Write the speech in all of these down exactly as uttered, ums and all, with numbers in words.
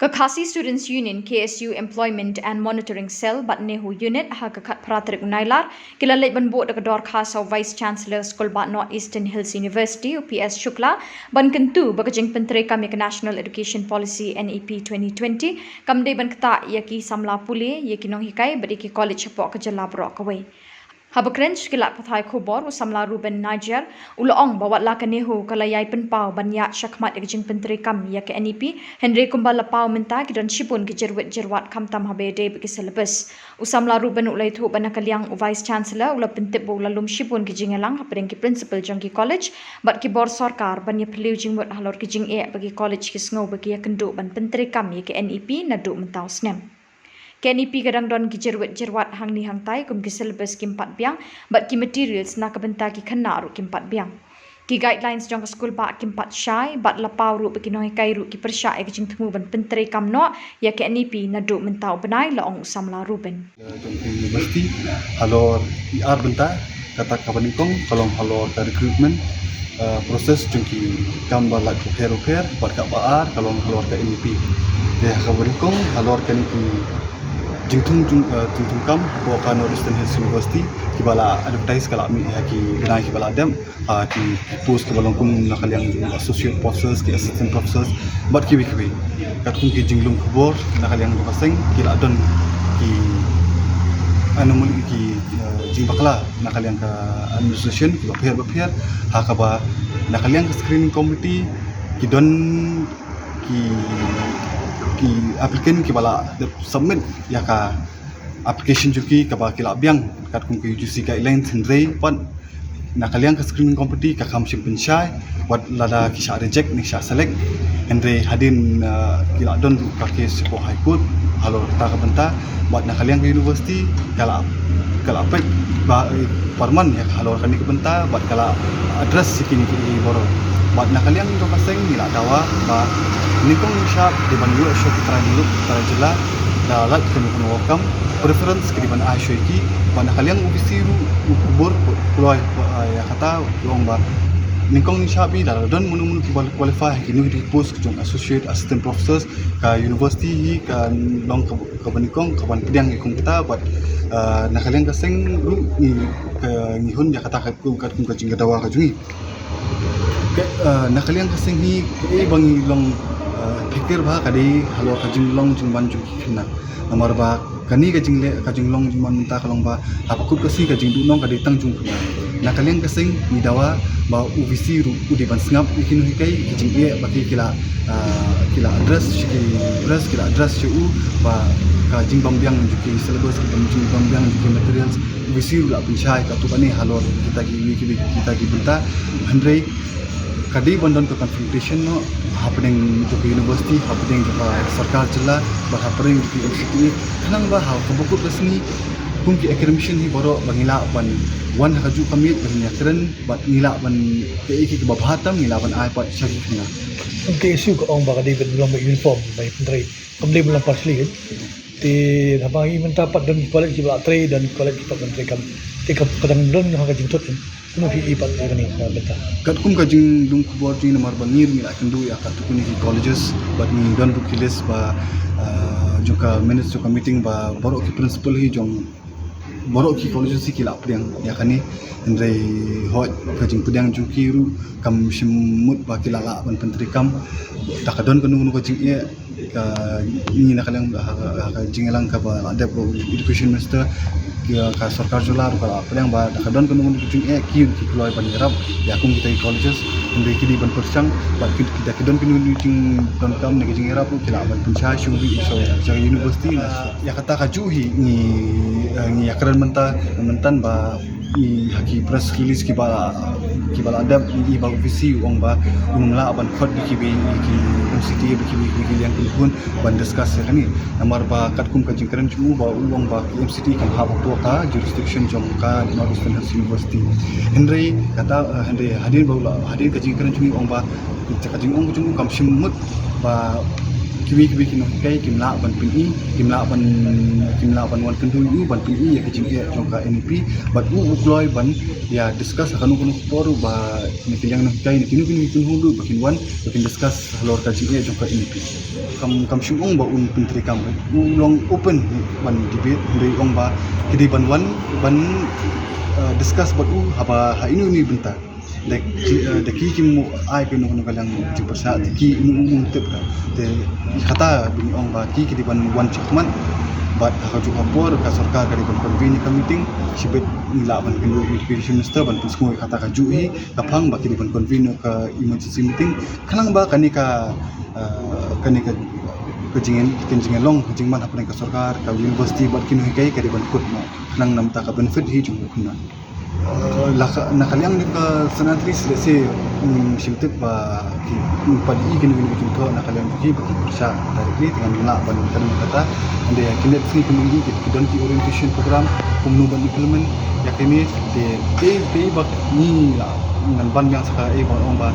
Ka Khasi Students Union, K S U, Employment and Monitoring Cell bad NEHU Unit ha ka khatphra tarik u Nailar ki la leit ban buh da ka dorkhas ha u Vice Chancellor Skulbah North Eastern Hills University, u P S Shukla, ban kyntu ba ka jingpyntreikam ïa ka National Education Policy, N E P twenty twenty kam dei ban ktah ïa ki samla pule, ïa ki nonghikai bad ïa ki college hapoh ka jylla baroh kawei. Haba kren sha ki lad pathai khubor, u samla Reuben Najiar u la ong ba wat la ka NEHU ka la ïai pynpaw ban ïaid shakhmat ïa ka jingpyntreikam ïa ka N E P, hynrei kumba la paw mynta ki don shibun ki jyrwit jyrwat khamtam haba ïadei bad ki syllabus. U samla Reuben u la ïathuh ba na ka liang u Vice Chancellor u la pyntip ba u la lum shibun ki jingïalang hapdeng ki principal jong ki college bad ki bor sorkar ban ïaphylliew jingmut halor ki jingeh ba ki college ki sngew ba ki ïakynduh ban pyntreikam ïa ka N E P naduh mynta u snem. Ka N E P ka dang don ki jyrwit jyrwat hangni hangtai, kum ki syllabus kim pat biang bad ki materials na ka bynta ki khynnah ruh kim pat biang. Ki guidelines jong ka skulbah kim pat shai bad la paw ruh ba ki nonghikai ruh ki pyrshah ïa ka jingthmu ban pyntreikam noh ïa ka N E P naduh mynta u bnai, la ong u samla Reuben. Jong ka university halor ki ar bynta, kata kaba nyngkong ka long halor ka recruitment, uh, process jong ki kam ba lait bapher bapher, bad kaba ar ka long halor ka N E P. Te ha kaba nyngkong halor kane ki jingthung jing, uh, jingthung kam hapoh ka North Eastern Hills University, kiba la advertise ka la mih ha ki bnai kiba la dep, ha ki post kiba long kum na ka liang jong associate professors, ki assistant professors bad kiwei kiwei. Katkum ki jinglum khubor na ka liang jong ka seng ki la don ki anomaly, ki, uh, jingbakla na ka liang ka administration kiba pher bapher, ha kaba na ka liang ka screening committee ki don ki, ki applicant kiba la dep submit ïa ka application jong ki kaba ki la biang katkum ka U G C guidelines, hynrei pat na ka liang ka screening committee ka kham shym pynshai wat lada ki shah reject ne ki shah select. Hynrei hadien, uh, ki la don ruh ka case shapoh High Court halor kata ka bynta, bad na ka liang ka university ka la, ka la peit ba, eh, pyrman ïa ka halor kane ka bynta bad ka la address ïa kine ki baroh. Bad na ka liang jong ka seng ngi la dawa ba nyngkong nyngshap dei ban ïoh shuh ki trai muluk, ki trai jylla, da lait kano kano ka kam, preference ka dei ban ai shuh ïa ki. Bad na ka liang U V C ruh u kubur kloi, uh, ïa kata, u ong ba nyngkong nyngshap hi lada don mano mano kiba qualify ha kino kino ki post jong associate, assistant professors, ka university hi ka long ka, kaba nyngkong kaban pdiang ïa kum kata. Bad, uh, na ka liang ka seng ruh ngi, ka, ngi hun ïa kata ka, katkum ka jingdawa ka jong ngi. Ka, uh, na ka liang ka seng hi kaei ba ngi long, uh, phikir bha ka dei halor ka jinglong jingman jong ki khynnah. Namar ba kane ka jingleh, ka jinglong jingman mynta ka long ba ha ka kut ka sngi ka jingduhnong ka dei tang jong u khynnah. Na ka liang ka seng ngi dawa ba U V C ruh u dei ban sngap ïa ki nonghikai, ki jingeh ba ki, ki la, ah, ki la address sha ki, address, ki la address sha u ba ka jingbym biang jong ki syllabus, ka jingbym biang jong ki materials, U V C ruh la pynshai katto katne halor kita ki, ki, kita ki bynta. Hynrei ka dei ban don ka confrontation noh hapdeng jong ka university, hapdeng jong ka sorkar jylla, bad hapdeng jong ka M C T A. Khnang ba ha kaba kut ka sngi kum ki academician hi baroh ba ngi lah ban wan ha kajuh ka miet ban ïakren, bad ngi lah ban, kaei kaei kaba bha tam ngi lah ban ai pat sha ki khynnah. Ka issue ka ong ba ka dei ban long ba uniform, ba uniform. Kam dei ban long partially, eh. Te haba ngi mynta pat don college kiba la trei, don college kiba la trei kam. Te ka, ka dang don ha ka jingthut, eh. Kumno phi i pat ïa kane ka bynta? Katkum ka jinglong khubor jong ngi, namar ba ngi ruh ngi la kynduh ïa katto katne ki colleges, bad ngi don ruh ki list ba, ah, jong ka minutes jong ka meeting ba baroh ki principal hi jong baroh ki colleges hi ki la pdiang ïa kane. Hynrei hooid ka jingpdiang jong ki ruh kam shym mut ba ki la lah ban pyntreikam. Da ka don kano kano ka jingeh, ka, ngi na ka liang ha, ha, ha ka jingïalang kaba la dep bad u Education Minister, ka, ka sorkar jylla ruh ka la pdiang ba da ka don kano kano ka jingeh ki, ki kloi ban ïarap ïa kum kita ki colleges. Hynrei ki dei ban pyrshang bad ki, ki, da ka don kano kano ka jingdonkam ne ka jingïarap ruh ki lah ban pynshai shuh ruh sha, sha university. Ïa kata kajuh hi ngi, eh, ngi ïakren mynta, mynta ba i ha ki press release kiba, kiba la dep i ba U V C u ong ba un ym lah ban khot bad kiwei ki M C T A, bad kiwei ki liang ki khun ban discuss ïa kane. Namar ba katkum ka jingkren jong u ba u ong ba ki M C T A kam hap hapoh ka jurisdiction jong ka North Eastern Hills University. Hynrei kata, eh, hynrei hadien ba u la, hadien ka jingkren jong u ong ba ka jingong jong u kam shym mut ba Kiwei kiwei ki nonghikai kim lah ban pyni, kim lah ban, kim lah ban wan kynduh ïa u ban pyni ïa ka jingeh jong ka N E P. Bad u u kloi ban ïa discuss ha kano kano ka por ba na ki liang nonghikai na kino kino ki kynhun ruh ba kin wan ba kin discuss halor ka jingeh jong ka N E P. Kam, kam shym ong ba un pyntreikam, u long open ban debate, hynrei ong ba ki dei ban wan ban, eh, discuss bad u haba ha ino ino i bynta. Da ki, eh, da ki kim ai kano kano ka liang jingpyrshah, da ki ino ino tip ka. Te kata ba ngi ong ba ki ki dei ban wan shakhmat. Bad ha kajuh ka por ka sorkar ka dei ban convene ïa ka meeting, shibit ngi lah ban kynduh ïa u Education Minister ban pynsngew ïa kata kajuh hi, ka phang ba ki dei ban convene ïa ka emergency meeting. Khnang ba kane ka, eh, kane ka, ka jingin, ka jingïalong, ka jingman hapdeng ka sorkar, ka university bad ki nonghikai ka dei ban kut noh. Khnang namar ka benefit hi jong u khynnah. Eh, la ka, na ka liang jong ka Saint Andrew's, let's say, mm, shim tip ba ki, mm, pat i kine kine ki jingthoh na ka liang jong ki ba ki pyrshah directly, te ngan lah ban kren kata. Hynrei ki leit sngi kumne ki, ki don ki orientation program kumno ban implement ïa kine, te, te, te ba ngi lah ngan ban biang sa kaei ba ong ba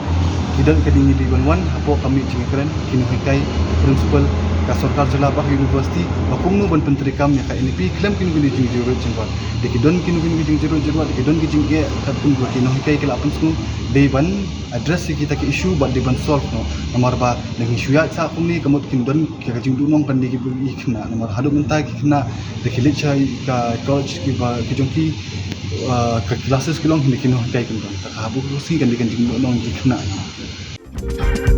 ki don, ka dei ngi dei ban wan hapoh ka miet jingkren ki nonghikai, ki principal, ka sorkar jylla bad ka university ba kumno ban pyntreikam ïa ka N E P khlem kine kine jingjyrwat jingwad. Da ki don kino kino ki jingjyrwat jingwad, da ki don ki jingeh katkum ba ki nonghikai ki la pynsngew, dei ban address ïa kita ki issue bad dei ban solve noh. Namar ba lada ngi shu ïaid sah kumne ka mut kin don ki, ka jingduhnong kan dei ki, ki khynnah. Namar haduh mynta ki khynnah da ki leit sha ka college kiba ki jong ki, ah, ka classes ki long, hynrei ki nonghikai kim don. Te ha kaba shisien kan dei ka jingduhnong ki khynnah.